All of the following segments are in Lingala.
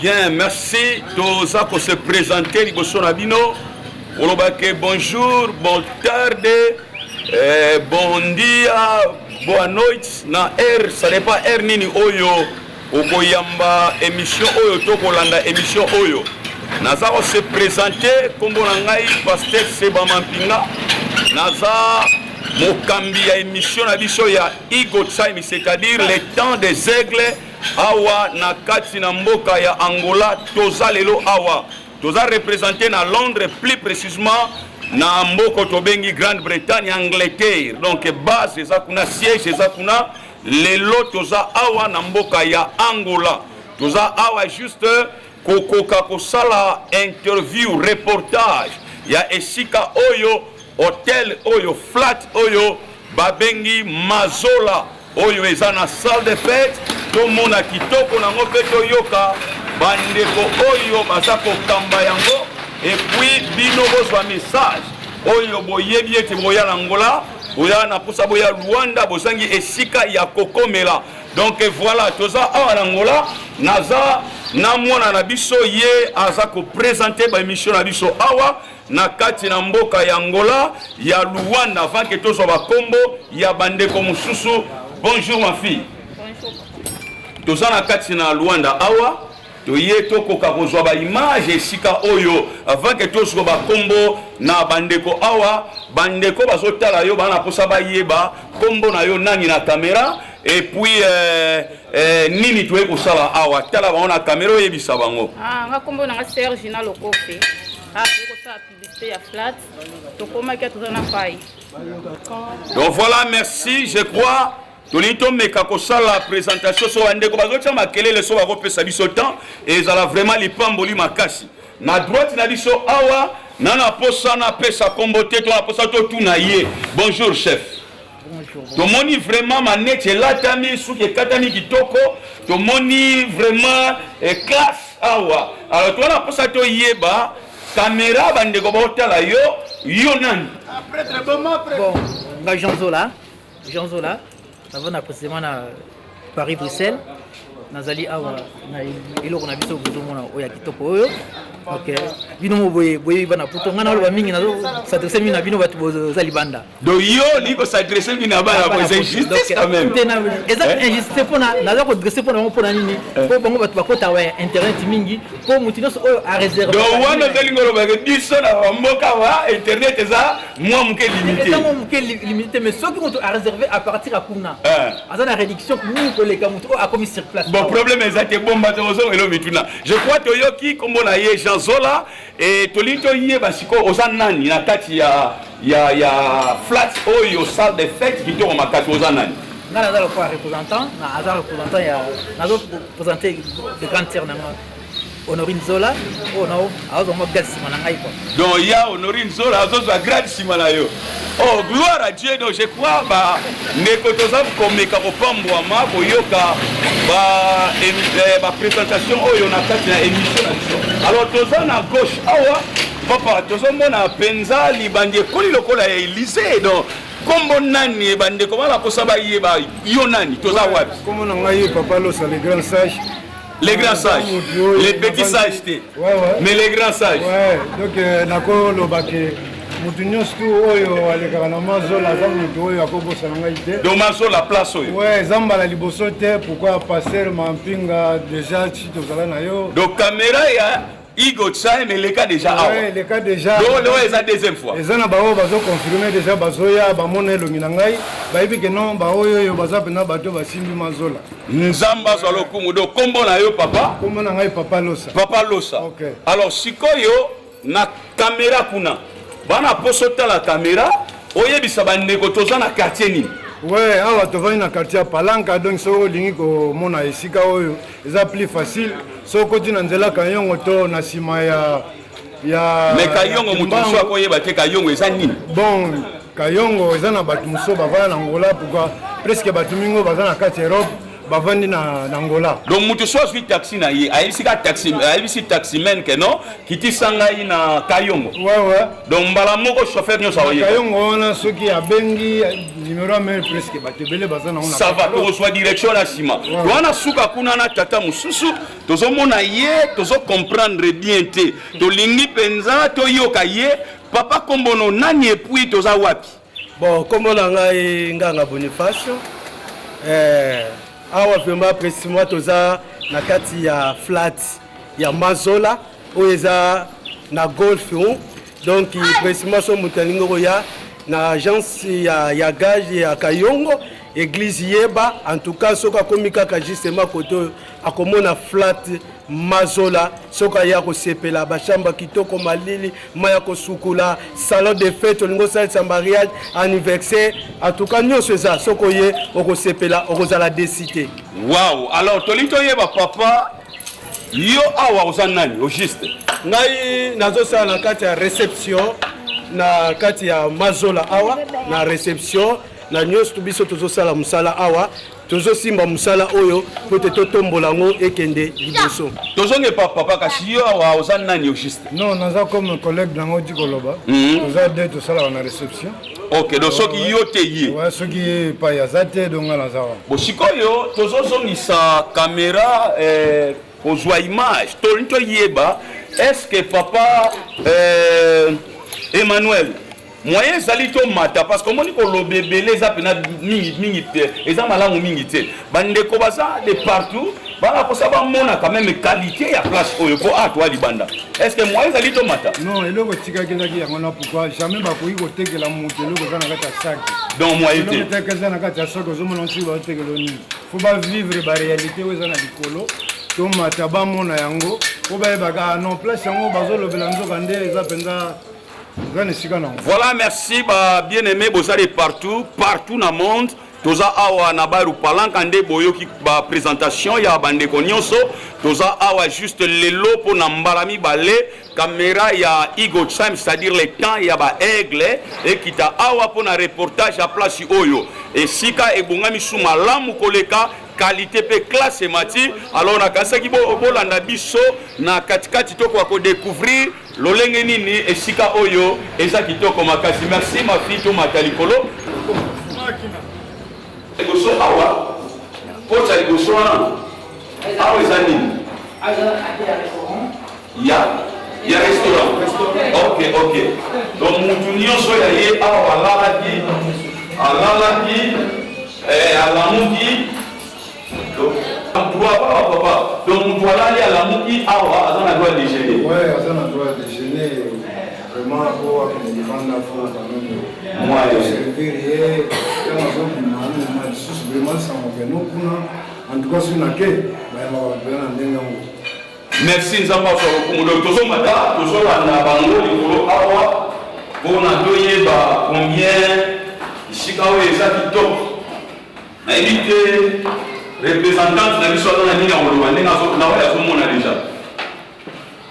Bien, merci. Toza ko se présenter liboso na bino. Olobake bonjour, bon tarde, eh, bon dia, boa noite na heure, ça dépend heure nini oyo okoyamba émission oyo to kolanda émission oyo. Naza ko se présenter kombo na ngai Pasteur Seba Mampinga. Naza mokambi ya émission na biso ya Eagle Time, c'est-à-dire le temps des aigles awa na kati na mboka ya Angola. Toza lelo awa toza représente na Londres, plus précisément na mboka tobengi Grande-Bretagne, Angleterre. Donc base eza kuna, siège eza kuna. Lelo toza awa na mboka ya Angola, toza awa juste kokoka kosala interview, reportage ya esika oyo, hotel oyo, flat oyo babengi Mazola, oyo eza na salle de fête. Tomona kitoko nango mpe toyoka bandeko oyo baza kokamba yango, et puis bino bozwa message oyo boyebi ete boya na Angola, boya na mposa boya Luanda, bozangi esika ya kokomela. Donc voilà, toza awa na Angola. Naza na mwana na biso, ye aza koprésenter baémission na biso awa na kati na mboka ya Angola, ya Luanda. Avant ke tozwa bakombo ya bandeko mosusu, bonjour ma fille. Bonjour. Toza na kati na Luanda awa, toye tokoka kozwa baimage esika oyo. Avant ke tozwa bakombo na bandeko awa, bandeko bazotala yo, bana mposa bayeba kombo na yo nani na caméra, et puis nini toye kosala awa. Tala bango na caméra, oyebisa bango. Ah, nga kombo na nga Serge na Lokofe. Ah, toye kosala publicité ya flat. Tokomaki toza na pai. Donc voilà, merci. Je crois tolingi tomeka kosala présentation. So bandeko bazotia makelele, so bakopesa biso temps, ezala vraiment lipamboli makasi. Na droite na biso awa, na posa napesa kombo te, to na posa totuna ye. Bonjour chef. Bonjour. Tomoni vraiment maneti elatami, suki ekatami kitoko, tomoni vraiment classe awa. Alors towana mposa toyeba caméra, bandeko baotala yo, yo nani? Bon, nga Jean Zola, Jean Zola, navanda précisément na Paris Bruxelles. Nazali awa na eloko na biso bozomona oyo ya kitoko oyo. Ok, bino mo boye boyebi bana poto, nga naloba mingi, nazo s'adresse mingi na bino bato boza libanda. Donc yo olingi kos'adresser mingi na bana po eza injustice quand même. Te, eza injustice mpona naza kodresser mpona bango. Mpona nini? Mpo bango bato bakota wa internet mingi, mpo motu nyonso oyo aréserve. Donc wana ozolingi olobaka biso na bamboka wa internet eza mwa moke limité. Eza mwa moke limité, mais soki moto aréserve à partir ya kuna, aza na réduction mingi koleka moto oyo akomi sur place. Bon, problème eza te, bomba te, ozongela mituna. Je crois toyoki kombo na ye Jean Zola e tolingi toyeba sikoyo oza nani na kati ya flat oyo, salle de fête kitoko makasi, oza nani? Nga naza lokola représentant, na aza représentant ya, nazo présenter de grande sœur na nga Honorine Zola, oyo nao azozwa mwa grade nsima na ngai quoi. Donc ya Honorine Zola azozwa grade nsima na yo. Oh, gloire à Dieu. Donc je crois bandeko toza komeka kopambwama koyoka baprésentation oyo na kati na émission na biso. Alors toza na gauche awa, papa, tozomona mpenza libandi ekoli lokola ya Élysée. Donc kombo nani? Bandeko bana mposa bayeba yo nani, toza wapi? Kombo na ngai Papa Losa, le grand sage. Les grands sages, les petits sages te, mais les grands sages. Ouais, donc nakoloba ke motu nyonso tu oyo alekaka na Mazola aza motu oyo akobosana ngai te. Donc Mazola, place oyo. Ouais, eza mbala liboso te. Pourquoi pasteur Mampinga, déjà ti tozala na yo. Donc caméra ya Eagle Time eleka déjà awa. Ouais, eleka déjà. Donc lelo eza deuxième fois. Eza na baoyo bazoconfirmer déjà, bazoya bamona elongi na ngai, bayebi ke non, baoyo oyo baza mpena bato basimbi Mazola. Nzambe azwa lokumu. Donc kombo na yo, papa? Kombo na ngai Papa Losa. Papa Losa. Ok. Alors sikoyo na caméra kuna, bana poso tala caméra, oyebisa bandeko toza na quartier nini? Ouais, awa tovandi na quartier ya Palanka. Donc soki olingi komona esika oyo, eza plus facile soki okoti na nzela Kayongo to na nsima ya Mais Kayongo, moto mosusu akoyeba te Kayongo eza nini. Bon, Kayongo eza na bato mosusu bavanda na Angola. Pourquoi presque bato mingi oyo baza na kati ya Europe. Bavandi na Angola. Donc moto so azwi taxi na ye, ayebisi ka taxi, ayebisi taximan ke non, kitisa ngai na Kayongo. Ouais. Donc mbala moko chauffeur nyonso aoyeba. Kayongo wana soki abengi numéro ya mare, presque bato ebele baza nango. Ça va, tokozwa direction na nsima wana. Suka kuna na tata mosusu, tozomona ye, tozocomprendre bien te. Tolingi mpenza toyoka ye. Papa, kombono nani et puis toza wapi? Bon, kombo na ngai Nganga Boniface. Awa vraiment, précisément, toza na kati ya flat ya Mazola oyo eza na Golf. Donc précisément, so moto alingi koya na agence ya gage ya Kayongo, église Yeba, en tout cas soki akomi kaka justement kote oyo, akomona flat Mazola. Soki aya, kosepela, bachambre kitoko, malili, mai ya kosukula, salon de fête, olingi osalisa mariage, anniversaire, en tout cas nyonso eza. Soki oye, okosepela, okozala déçu te. Wow. Alors tolingi toyeba, papa, yo awa oza nani au juste? Ngai nazosala na kati ya réception, na kati ya Mazola awa na réception na nyonso. Biso tozosala mosala awa, tozosimba mosala oyo po ete totombola yango, ekende liboso. Tozonge pa papa. Kasi yo awa oza nani au juste? Non, naza comme collègue nango ti koloba. Toza de, tosalaka na réception. Ok, donc soki yo te, ye. Ouais, soki ye epai aza te, donc nga naza wana. Bon, sikoyo tozozongisa caméra, kozwa image. Tolingi toyeba, est ce que papa Emmanuel, moyen ezali tomata? Parce que omoni, koloba ebele eza mpena mingi mingi te, eza malamu mingi te. Bandeko baza de partout, bana kosa bamona quand même qualité ya place oyo, mpo a toa libanda. Est ce que moyen ezali tomata? Non, eloko etikaki ezaki yango na pourquoi jamais bakoki kotekela moto eloko eza na kati ya sac. Donc moyen te. Eloko etaki eza na kati ya sac, ozomona soki baotekela nini. Faut bavivre baréalité oyo eza na likolo. Tomata, bamona yango mpo bayebaka non, place yango bazolobela nzoka nde eza mpenza, eza na esika nango. Voilà, merci ba bien aimé bozali partout partout na monde. Toza awa na baru Palanka nde boyoki ba présentation ya bandeko nyonso. Toza awa juste lelo mpo na mbala mibale caméra ya Eagle Time, c'est-à-dire le temps ya ba aigle, ekita awa mpo na reportage ya place oyo, esika ebongami su malamu koleka, qualité mpe classe emati. Alors nakanisaki bolanda biso na katikati, tokoka kodécouvrir lolenge nini esika oyo eza kitoko makasi. Merci ma fille. Tomata likolo. Liboso awa, porte ya liboso wana awa eza nini? Ya restaurant. Ok, donc mutu nyonso ya ye awa alalaki, alamuki droit. Papa, papa, donc mutu alali, alamuki awa, aza na droit déjeuner? Ouais, aza na droit déjeuner vraiment. Po akende libanda, faut quand même servir ye. Ntango azobima, amema lisusu vraiment sango keno kuna. En tout cas soki nake, bayambaka bato baya na ndenge yango. Merci, Nzambe azwa lokumu. Donc tozomata, tozolanda bango likolo awa mpona toyeba combien esika oyo eza kitoko. Nayebi te, représentante na biso aza na nini ya koloba ndenge na oyo azomona déjà?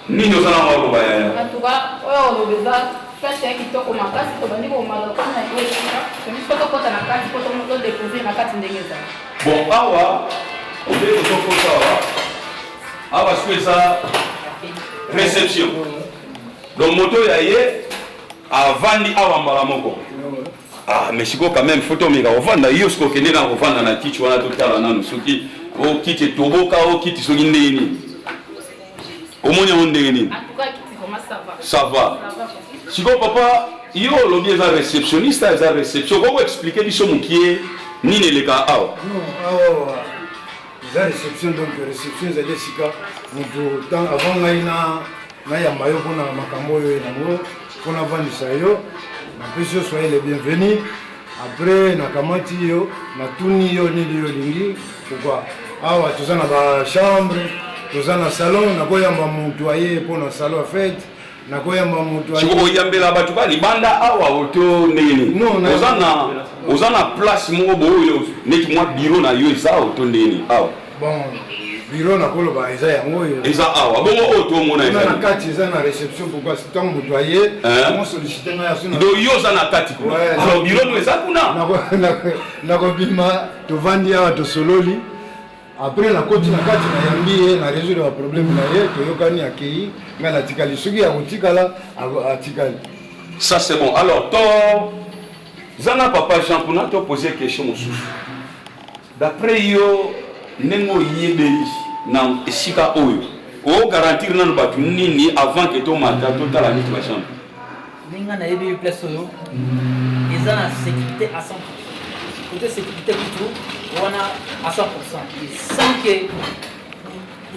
Nini oza na koloba, yaya? En tout cas, oyo oloba eza place ya kitoko makasi. Tobandi komata, tokomi na oyo esika tomi so tokɔta na kati mpo todécouvrir na kati ndenge ezala. Bon, awa nde tozokota awa. Awa siko eza réception. Donc moto ya ye avandi awa mbala moko. Ah, mais sikoyo quand même faut tomeka kovanda. Yo sikoyo okende na kovanda na kiti wana, totala nanu soki o kiti etoboka, o kiti soki ndenge nini. Omoni yango ndenge nini? En tout cas kiti vraiment, ça va. Ça va. Ça va. Sikoyo papa, yo olobi eza réceptionniste, eza réception. Okoko expliquer biso mokie nini eleka awa? Non, awa eza réception. Donc réception ezali esika moto tant avant ngai na nayamba yo mpona makambo oyo yango, mpona vandisa yo, napesi yo "Soyez le bienvenu". Après nakamati yo, natuni yo nini yo olingi. Pourquoi awa toza na bachambre, toza na salon. Nakoyamba motu aye mpona salon ya fête, nakoyamba motu. Sikoyo oyambela bato ba libanda awa oto ndenge nini? Non, Oza na place moko boye oyo neti mwa bureau na yo eza oto ndenge nini awa? Bon, bureau nakoloba eza yango oyo. Eza awa. Bongo oyo tomona Kuna eza na nini? kati eza na réception. Pourquoi ntango moto aye, Hein? mosollicite ngai aso. Donc yo oza na kati kuna? Ouais. Alors bureau no eza kuna? Nakobima, tovandi awa, tosololi. Après nakoti na kati nayambi ye na résoudre ba problème na ye, toyokani akei, ngai natikali soki ya kotikala atikali. Ça c'est bon. Alors to zana papa Jean kuna to poser question mosusu. D'après yo ndenge oyebeli na esika oyo o garantir nanu bato nini avant que tomata totala neti ba chambre? Ndenge ngai nayebi place oyo eza na sécurité à 100%. Côté sécurité kutu wana à 100% sans que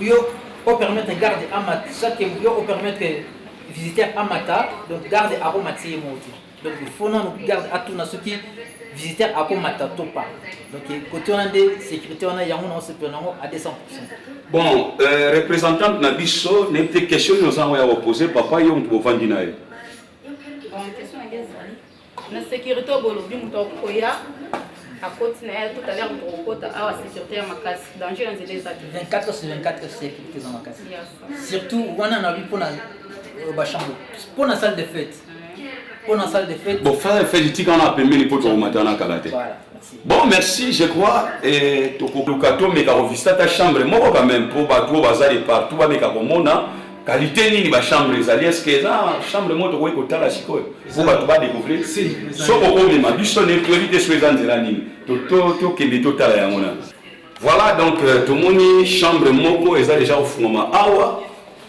yo opermettre garde amata, sans que yo opermettre visiteur amata, donc garde akomata ye moko te. Donc il faut nanu garde atuna soki visiteur akomata to pas. Donc côté wana nde sécurité wana yango na osepela nango à 200%. Bon, représentante na biso nayebi te question nini oza yango ya kopose papa yo moto bovandi na ye. Bon, question na ngai ezali na sécurité oyo bolobi moto akoya akoti na ye tout à l'heure moto okokota awa sécurité ya makasi danger na nzela eza te. 24 sur 24 sécurité eza makasi. Surtout wana na bi mpona bachambre, mpona salle de fête. Mpona salle de fête. Bon, salle de fête tika wana pembeni mpo tokomata na kala te. Voilà, merci. Bon, merci, je crois. Et tokoluka tomeka kovisita ata chambre moko quand même mpo bato oyo baza de partout bameka komona qualité nini bachambre ezali. Est ce que eza chambre moko tokoki kotala sikoyo mpo bato badécouvrir? Soki okomema biso ne toyebi te so eza nzela nini tokende totala yango na. Voilà, donc tomoni chambre moko eza déjà kofungwama awa.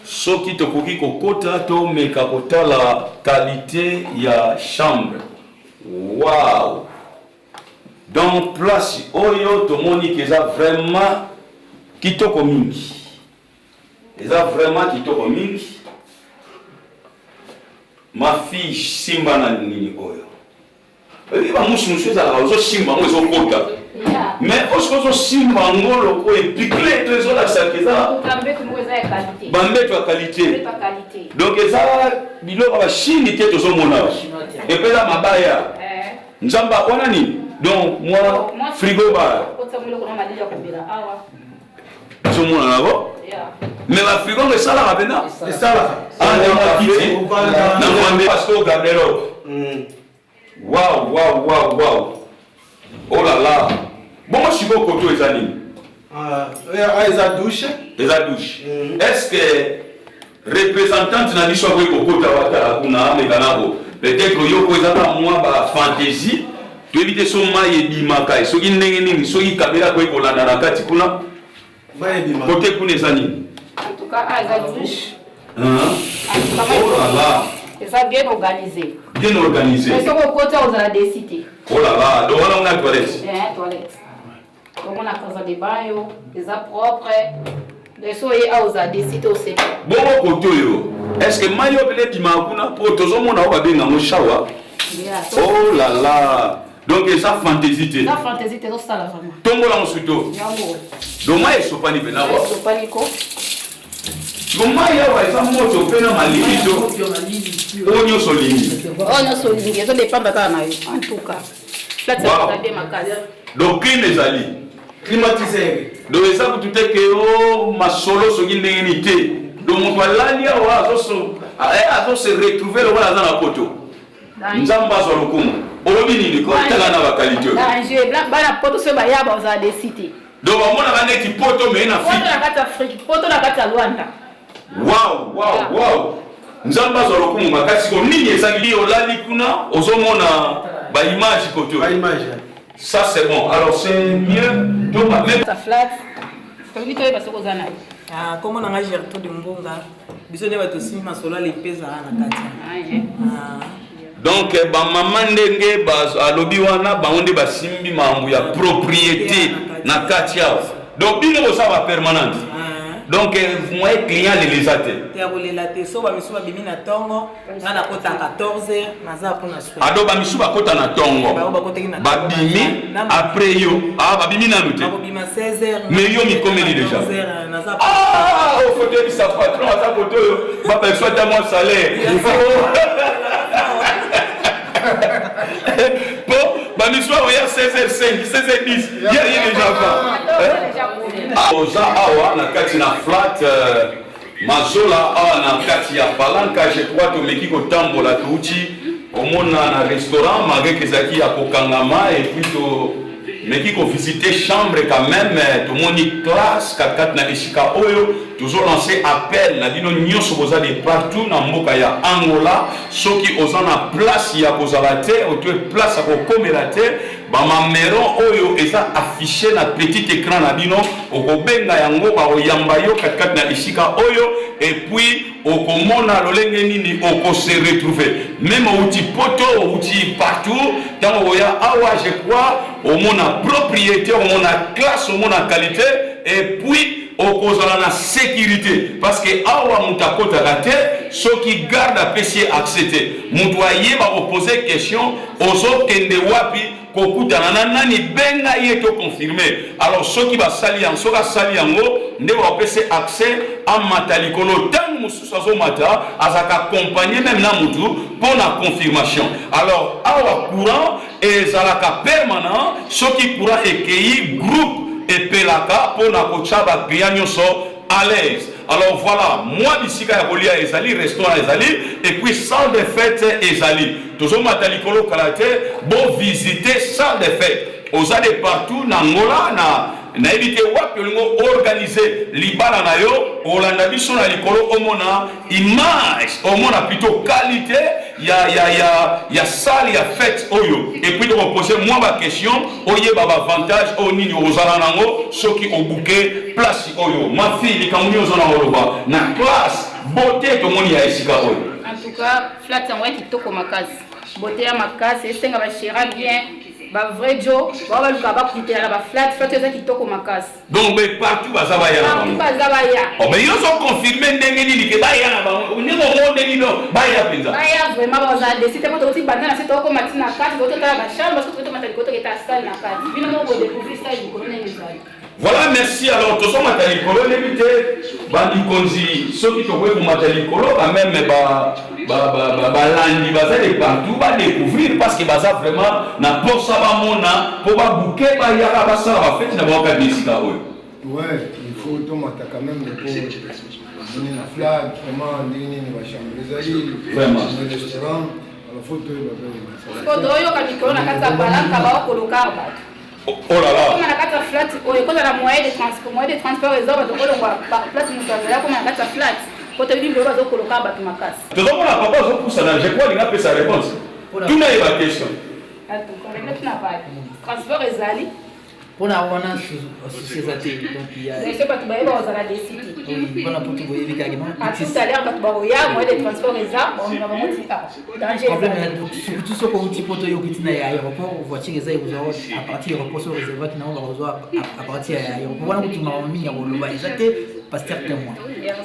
Soki tokoki kokota tomeka kotala qualité ya chambre. Wow! Donc place oyo tomoni ke eza vraiment kitoko mingi. Eza vraiment kitoko mingi. Ma fille simba na nini oyo. Oyebi ba musu musu ezalaka ozosimba yango ezokota. Mais oyo ozosimba yango loko epikle to ezolakisa ke eza bambeto ya qualité. Donc eza biloko ya bachine te tozomona. Epe eza mabaya. Nzamba wana nini? Donc moi frigo bar. Tozomona nango. Mais ba frigo ngo esalaka pena? Esalaka. Ah, na kiti. Na mwambe parce que garde-robe. Waouh, waouh, waouh, waouh. Oh là là. Bongo sikoyo koto eza nini? Ah, eza douche. Eza douche. Est-ce que représentante na biso akoki kokota watala kuna ameka nako? Peut-être yoko eza kaka mwa ba fantaisie. Toyebi te so mai ebimaka soki ndenge nini, soki kabela akoki kolanda na kati kuna. Mai ebimaka. Kote kuna eza nini? En tout cas, ah, eza douche. Hein? Oh là là. Eza bien organisé. Bien organisé. Mais soki okoti ozala déçu te. Oh là là, donc wana ona toilette. Eh, toilette. Omona casa de banho, eza propre. Mais soki oye awa ozala déçu te osepela. Bongo kote oyo, est-ce que mai oyo pene ebimaka kuna po tozomona oyo babenga yango shower? Oh là là. Donc eza fantaisie te. Eza fantaisie te, ezosala vraiment. Tombola mosusu to. Yango. Donc mai esopani pena awa. Esopani ko. Donc mai awa eza moto mpe na malili to. Oyo nyonso olingi. Oyo nyonso olingi, ezo dépendre kaka na yo. En tout cas. Plate Wow. eza bien makasi. Donc clim ezali. Climatiseur. Donc eza kutu te ke o masolo soki ndenge nini te. Donc moto alali awa azo se retrouver lokola aza na poto. Nzambe azwa lokumu. Olobi nini ko tala na ba qualité oyo. Danger, bana poto soki baya bazala déçu te. Donc bamonaka neti poto mais na Afrique. Poto na kati ya Afrique, poto na kati ya Luanda. Wow, wow, wow. Nzambe azwa lokumu makasi ko nini ezali olali kuna ozomona ba image koto. Ba image. Ça c'est bon. Alors c'est mieux donc même ça flat. Tolingi toyeba soki oza na ye. Ah, kombo na nga Gertrude Mbonga. Biso nde bato tosimbi masolo ya lepeza na kati. Ah, Ah. Donc ba mama ndenge ba alobi wana bango nde basimbi mambo ya propriété na kati awa. Donc bino bosala ba permanente. Donc moyen client leleza te. Te ya kolela te so ba misusu babimi na tongo nga nakota 14 heures naza mpona soin. Ado ba misusu bakota na tongo. Bango bakotaki na tongo, Babimi baza- après yo. Ah babimi nanu te. Bakobima 16 heures. Mais yo mikomeli déjà. 14 heures, naza Ah, oh, faut dire sa patron aza koto yo. Ba ba soit à moi salaire. Bon, ba misusu oya 16h05, 16h10. Ya ye déjà pas. Hein? Oza awa na kati na flat Mazola awa na kati ya Palanca, je crois tomeki kotambola touti omona na restaurant malgré que ezalaki ya kokangama et puis to Meki ko visiter chambre quand même, tomoni classe katikati na esika oyo. Tozo lancer appel na bino nyonso boza de partout na mboka ya Angola, soki oza na place ya kozala te, oto place ya kokomela te, ba mameron oyo eza affiché na petit écran na bino, okobenga yango, bakoyamba yo katikati na esika oyo, et puis okomona lolenge nini oko se retrouver. Meme outi poto, outi partout, ntango oya awa, je crois omona propriété, omona classe, omona qualité, et puis okozala na sécurité, parce que awa moto akotaka te soki garde apesi ye accès te. Moto ayeba kopose question, ozokende wapi, kokutana na nani, benga ye to confirme. Alors soki basali yango, soki asali yango, nde bapesi accès amata likolo. Ntango mosusu azomata, azalaka accompagné même na mutu mpo na confirmation. Alors awa courant ezalaka permanent, soki courant ekei, groupe epelaka mpo na kotya baclient nyonso à l'aise. Alors voilà, mwa bisika ya kolia ezali, restaurant ezali, et puis salle de fête ezali. Tozomata likolo kala te, bovisite salle de fête. Oza de partout na Angola, na nayebi te wapi olingo organiser libala na yo, olanda biso na likolo, omona image, omona plutôt qualité ya salle ya fête oyo. Et puis tokopose mwa baquestion, oyeba baavantage oyo nini ozala nango soki obuke place oyo. Ma fille, likambo nini oza na koloba na classe, beauté tomoni ya esika oyo? En tout cas, flat yango ya kitoko makasi, beauté ya makasi, esenga bachéra bien, bavrai jo bao baluka bakutela na baflat. Flat eza kitoko makasi. Donc be partout baza baya na partout bango. Baza baya. Oh, mais yo ozoconfirme ndenge nini ke baya na bango? Ndenge omondeli no, baya mpenza? Baya vraiment, bazala desi te, po tokoti banda na se, tokokoma ntina kati, tokotala bachambre, parce que tokomata likolo, toketa salle na kati. Bino moko bodécouvrir salle likolo ndenge ezali. Voilà, merci. Alors tozomata likolo, ndenge te bandikonzi, soki tokoki komata likolo, bameme balandi baza de partout, badécouvrir, parce que baza vraiment na posa bamona mpo babuke, bayaka basala bafeti na bango kati na esika oyo. Ouais, il faut tomata quand même po omoni na flat vraiment ndenge nini bachambre ezali. Vraiment. Na restaurant, alors faut toyeba pe. Po toyoka mikolo na kati ya balanka baokoloka bato. Oh là là! Koma na kati ya flat oyo, ekozala moyen de transport, moyen de transport eza, bato kolongwa place moto azali akoma na kati ya flat, po toyebi mikolo bazokoloka bato makasi. Tozomona papa azopusana, je crois alinga apesa réponse, tuna ye baquestion. Tuna pale, transport ezali? Mpona wana souci eza te, donc ya So bato bayeba kozala desi te. Mpona poto boyebi kaka non. À tout à l'heure bato bakoya, moyen de transport eza, bakomema bango ti awa, danger problème ezali. Surtout soki outi poto, yo okiti na ya aéroport, voiture eza, ekozwa à partir ya aéroport. So réservaki nango, bakozwa à partir ya aéroport wana. Kutu makambo mingi ya koloba eza te, pasteur témoin.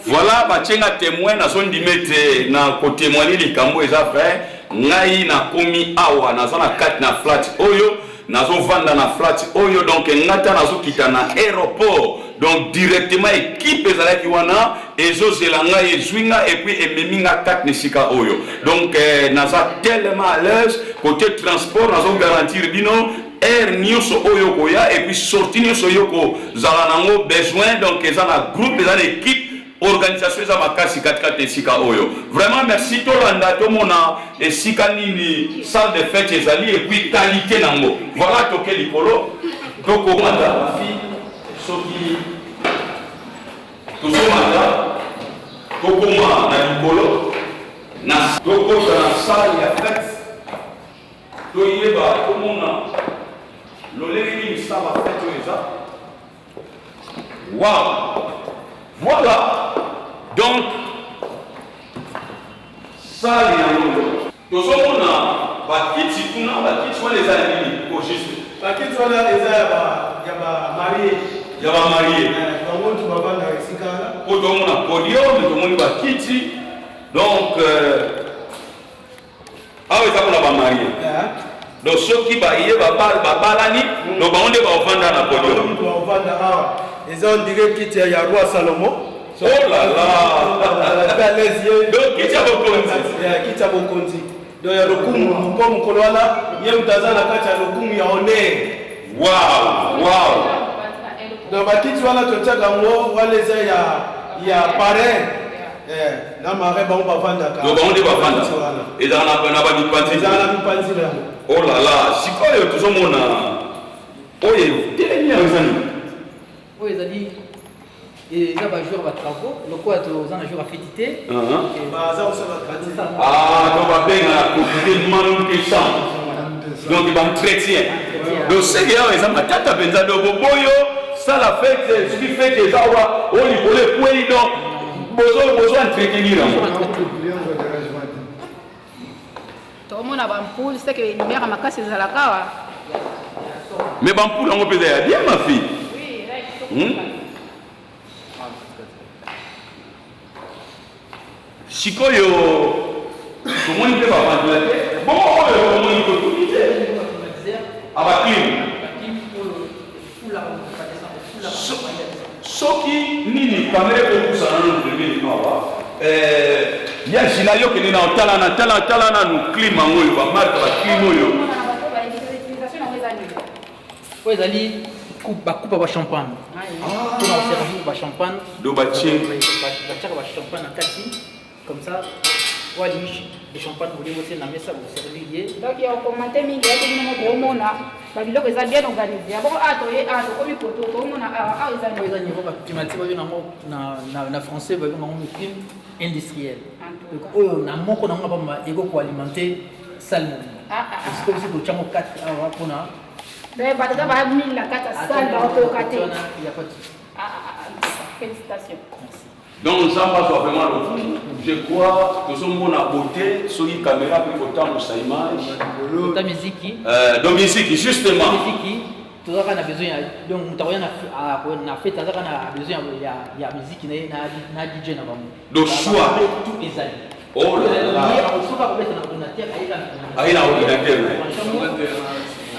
Voilà, batienga témoin, nazondima ete na kotémoigne likambo eza vrai. Ngai nakomi awa, naza na kati na flat oyo, nazovanda na flat oyo. Donc ngai ta nazokita na aéroport, donc directement équipe ezalaki wana, ezozela ngai, ezwi nga, et puis ememi nga kati na esika oyo. Donc naza tellement à l'aise. Côté transport, nazogarantir bino aire nyonso oyo koya, et puis sortie nyonso oyo kozala nango besoin. Donc eza na groupe, eza na équipe, organisation eza makasi katikati esika oyo. Vraiment merci. Tolanda, tomona esika nini salle de fête ezali, et puis qualité nango. Voilà, toke likolo, tokomata fi, soki tozomata, tokoma na likolo, na tokota na salle ya fête, toyeba, tomona lolenge nini salle ya fête oyo eza. Wow, voilà, donc salle yango tozomona bakiti kuna. Bakiti wana eza nini au juste? Bakiti wana eza ya bamarie. Ya bamarie. Bango ntu bavandaka esika wana. Po tomona podium, tomoni bakiti. Donc awa eza mpona bamarie. Donc soki baye babalani, donc bango nde baovanda na podium. Mutu bavanda awa, eza on dirait kiti ya roi Salomon. Oh là là! À l'aise ye. Donc kiti ya bokonzi. Kiti ya bokonzi, donc ya lokumu, mpo mokolo wana ye moto aza na kati ya lokumu ya honneur. Wow! Donc bakiti wana totiaka yango wana, eza ya parrain na marin, bango bavandaka. Donc bango nde bavanda. Kiti wana. Ezala na bamipanzi. Ezala na mipanzi na yango. Oh là là! Sikoyo tozomona. Oyo etelemi yango eza nini? Oyo ezali eza ba jour ba travaux lokola toza na jour ya feti te. Baza kosala Ah, donc babenga na comité manutention. Donc ba entretien. Donc seke awa eza matata mpenza donc boboyo sala fete soki fete eza awa oyo likolo ekwei donc bozo bozo entretenir yango. Tokomona ba ampoule c'est que lumière ya makasi ezalaka awa. Mais ba ampoule yango mpenza ya bien ma fille. Oui, eza ya kitoko. Hmm? Sikoyo tomoni mpe ba ventilateur bongo oyo tomoni totuni te abaclim soki nini kamere ekopusa nanu pembeni awa eh, ya jila yo kende na otala na tala tala nanu clim yango oyo bamarke baclim oyo oyo ezali bakupa ba champagne mpona koservir ba champagne do batie batiaka ba champagne na kati Comme ça, oyo alingi de champagne bolingo te na mesa boservir ye. Donc ya kokomante mingi yaki bino moko omona ba biloko eza bien organisé. Ya boko a toye a tokomi koto toomona awa awa eza Oyo eza niveau ba climatique babenga yango na na na français babenga yango clim industriel. Donc oyo na moko na ngo pamba eko ko alimenter salle mobimba. Ah ah ah. Sikoyo biso totya ngo 4 awa mpona Donc bato ata ba 1000 na kati ya salle bakokoka te. Wana ya pas de souci. Ah ah ah félicitations. Merci. Donc Nzambe azwa vraiment lokumu. Je crois tozomona beauté soki camera pe kotambusa image. Kota miziki. Euh, donc miziki justement. Miziki tozalaka na besoin ya donc moto akoya na na fete azalaka na besoin ya ya miziki na ye na na DJ na bango. Donc choix. Tout ezali. Oh là là. Ye akosoka kobeta na ordinateur ayeka na aye na ordinateur.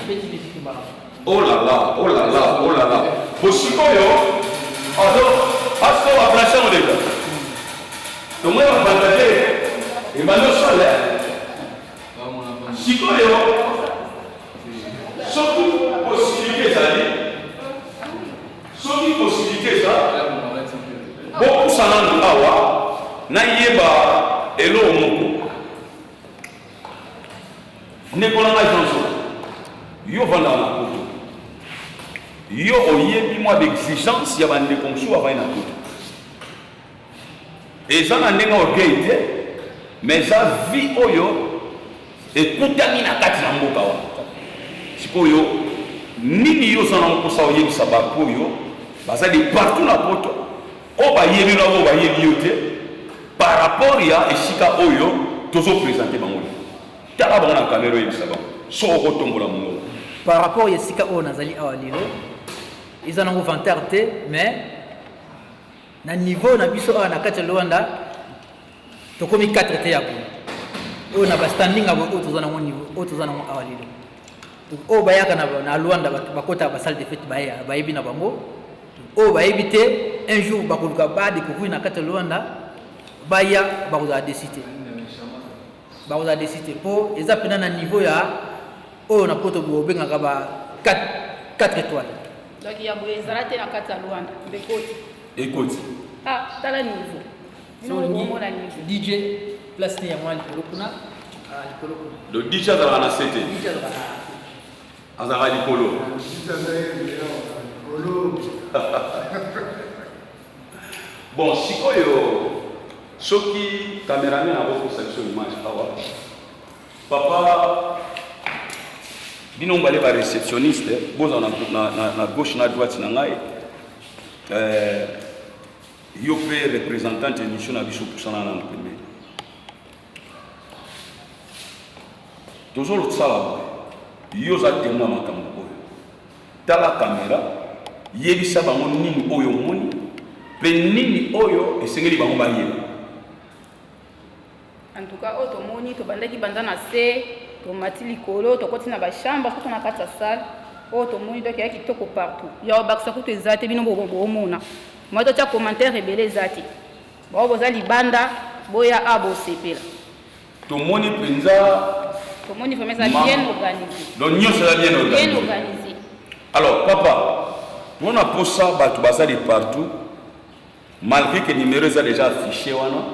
Abeti miziki mbala. Oh là là, oh là là, oh là là. Bo sikoyo, azo azo ba branche yango deja. Tomoni ba banda te. Ebandi osala. Sikoyo, soki possibilité ezali, soki possibilité eza, bopusa nanu awa nayeba eloko moko. Ndeko na ngai Johnson, yo ovandaka na poto, yo oyebi mwa baexigence ya bandeko mosusu bavandi na poto. Eza na ndenge orgueil te, mais eza vie oyo ekutami na kati na mboka wana. Sikoyo nini yo oza na mposa oyebisa bato oyo baza de partout na poto oyo bayebi na oyo bayebi yo te par rapport ya esika oyo tozo presente bango lelo tala bango na kamera oyebisa bango soki okotombola mongongo par rapport ya esika oyo nazali awa lelo eza nango vantard te mais na niveau na biso awa na kati ya luanda tokomi 4 te ya boye oyo na bastanding ya boye oyo toza nango niveau oyo toza nango awa lelo oyo bayaka na, na luanda bakotaka basalle de fete bayebi na bango oyo bayebi te un jour bakoluka badecouvrir na kati ya luanda baya bakozala desi te bakozala desi te mpo eza mpena na niveau ya oyo na poto bobengaka ba 4 étoiles donc ya boye ezala te na kati ya luanda mbekoti ekoti ah tala niveau DJ place ne yango likolo kuna ah, likolo kuna donc DJ azalaka na se te azalaka likolo bon sikoyo soki cameraman akokosa biso image awa papa bino mibale ba réceptionniste bozala na, na, na gauche na droite na ngai euh, Yo pe representante emission na biso pusana nanu pembeni. Tozolosala boye. Yo oza témoin ya makambo oyo. Tala kamera, yebisa bango nini oyo omoni mpe nini oyo esengeli bango bayeba. En tout cas oyo tomoni tobandaki banda na se tomati likolo tokoti na bachambre soki na kati ya salle oyo tomoni donc ya kitoko partout ya obakisa kutu eza te bino bomona moi totya commentaire ebele eza te bao boza libanda boya a bosepela tomoni mpenza tomoni vraiment eza bien organisé donc nyonso eza bien organisé bien organisé alors papa mpona mposa bato baza de partout Malgre que numero eza dejà affiche wana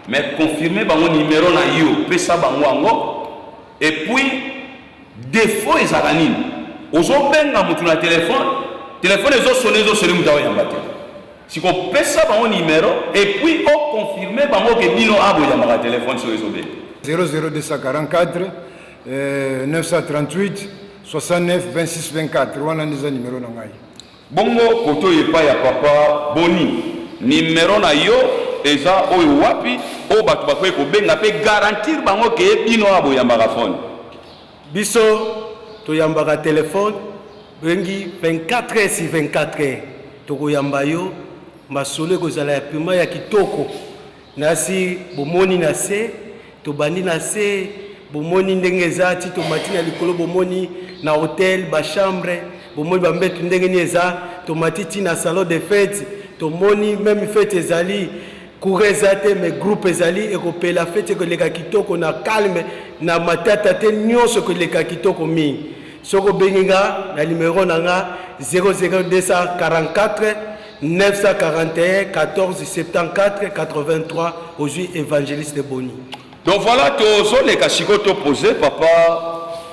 mais confirmer bango numero na yo pesa bango yango et puis défaut ezalaka nini? Ozobenga motu na telefone, telefone ezosone ezosone, moto aoyamba te. Sikopesa bango numero et puis oconfirme bango ke bino aboyambaka telefone soki ezobenga. 00244 938 69 26 24, wana nde eza numero na ngai. Bongo kote oyo epai ya papa Boni, numero na yo eza oyo wapi, oyo bato bakoki kobenga mpe garantir bango ke bino awa boyambaka phone? Biso toyambaka telefone, bengi 24 heures sur 24 heures, tokoyamba yo, masolo ekozala ya pema ya kitoko. Nasi bomoni na se, tobandi na se, bomoni ndenge eza ti tomati na likolo, bomoni na hotel bachambre, bomoni bambetu ndenge nini eza, tomati ti na salon de fete, tomoni meme fete ezali courant eza te, mais groupe ezali ekopela, fete ekoleka kitoko na calme, na matata te, nyonso ekoleka kitoko mingi. Soki obengi nga na numero na nga 00244 941 14 74 83, ozwi évangéliste Boni. Donc voilà, tozoleka sikoyo, topose papa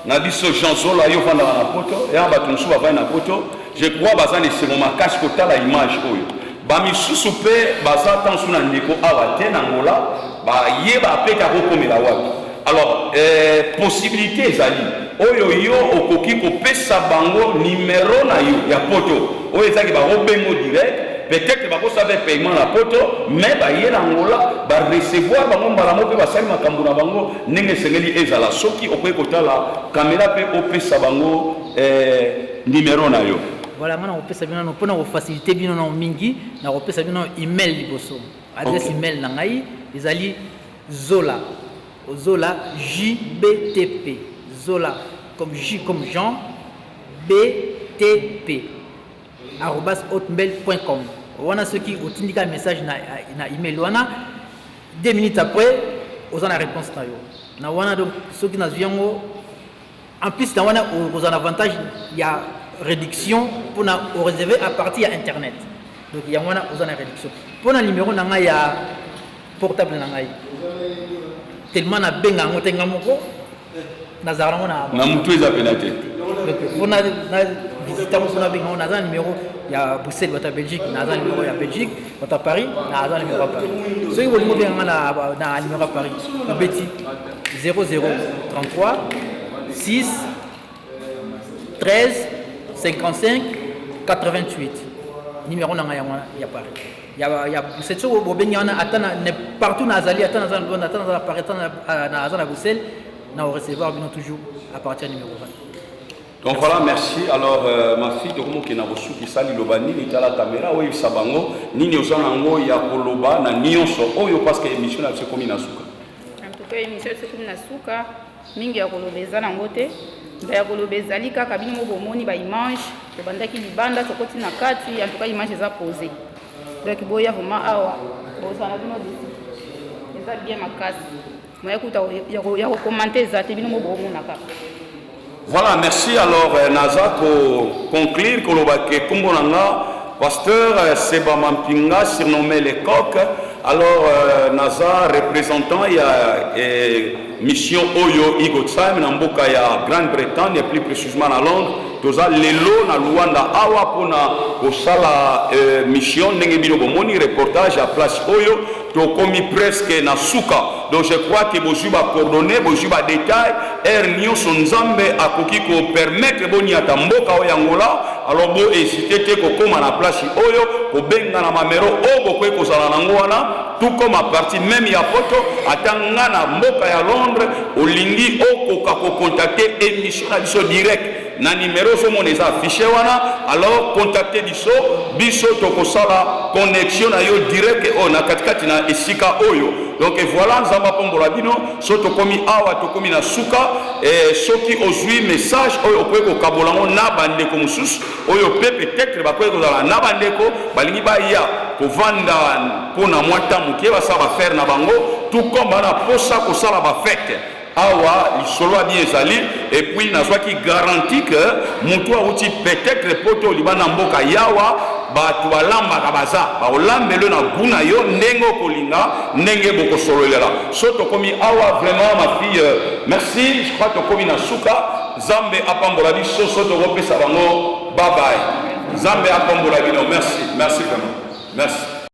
na biso Jean Zola. Yo ofandaka na poto, ya bato mosusu bavandi na poto, je crois baza na esengo makasi kotala image oyo. Bamisusu mpe baza tansu na ndeko awa te na Ngola, bayeba apeka kokomela wapi. Alors possibilité ezali oyo yo okoki kopesa bango numero na yo ya poto, oyo ezaki bakobengo direct. Peut-être bakosala mpe paiement na poto, mais baye na Angola, barecevoir bango mbala moko mpe basali makambo na bango ndenge esengeli ezala. Soki okoki kotala kamera mpe opesa bango numero na yo. Voilà, nga nakopesa bino nano mpona kofacilite bino nano mingi, nakopesa bino email liboso, adresse. Email na ngai ezali Zola, Zola JBTP, Zola comme J comme Jean, BTP @hotmail.com. Wana soki otindika message na email wana, 2 minutes après oza na réponse na yo na wana. Donc soki nazwi yango, en plus na wana okozwa na avantage ya réduction mpona oréserve à partir ya internet. Donc yango wana oza na réduction. Mpona numéro na ngai ya portable na ngai, tellement nabenga yango te, nga moko nazala nango na na mutu eza pena te. Donc mpona na visite yango, mpona benga yango, naza na numéro ya Bruxelles, bato ya Belgique naza numéro ya Belgique, bato ya Paris naza numéro ya Paris. Soki bolingi obenga nga na numéro ya Paris, obeti 0033 6 13 55 88. Numéro na ngai yango wana ya Paris, ya Bruxelles. Soki bobengi wana, ata partout nazali, ata naza na Londres, ata naza na Paris, ata naza na Bruxelles, na recevoir bino toujours à partir ya numéro 20. Donc voilà, merci. Alors ma fille, tokomokenda kosukisa. Liloba nini? Tala caméra, oyebisa bango nini oza nango ya koloba na nyonso oyo, parce que émission na biso ekomi na suka. En tout cas, émission biso ekomi na suka. Mingi ya koloba eza nango te. Mpe ya koloba ezali kaka bino mo bomoni baimage. Tobandaki libanda, tokoti na kati. En tout cas, image eza posé. Donc boya vraiment awa, bozala na bino desi, eza bien makasi. Moya kuta ya kocommenter eza te, bino mo bomona kaka. Voilà, merci. Alors, naza ko conclure koloba ke kombo na nga pasteur Seba Mampinga, surnommé le coq. Alors naza représentant ya mission oyo Igotsime na mboka ya Grande-Bretagne, et plus précisément na Londres. Toza lelo na Luanda awa mpona kosala mission ndenge bino bomoni reportage ya place oyo. Tokomi presque na suka. Donc je crois que bozwi bacoordonnées, bozwi badétail. Heure nyonso Nzambe akoki kopermettre boniata mboka oyo Angola, alors bohésite te kokóma na place oyo, kobenga na numéro oyo bokoki kozala nango wana, tout comme à partir même ya poto. Ata nga na mboka ya Londres, olingi okoka kocontacte émission na biso direct na numéro ozomona eza affiché wana. Alors contacte biso, biso tokosala connexion na yo direct oyo na katikati na esika oyo. Donc voilà, Nzambe apombola bino. So tokomi awa, tokomi na suka. Soki ozwi message oyo, okoki kokabola yango na bandeko mosusu oyo mpe peut-être bakoki kozala na bandeko balingi baya kovanda mpona mwa temps moke, basala baaffaire na bango, tout comme bana posa kosala bafete awa. Lisolo ya bien ezali. Et puis nazwaki garantie ke motu awuti peut-être poto, libanda mboka, yawa bato balambaka, baza bakolambelo na gu na yo ndenge okolinga, ndenge bokosololela. So tokomi awa vraiment, ma fille, merci. Je crois tokomi na suka. Nzambe apambola biso so tokopesa bango bye bye. Nzambe apambola bino. Merci, merci vraiment. Merci.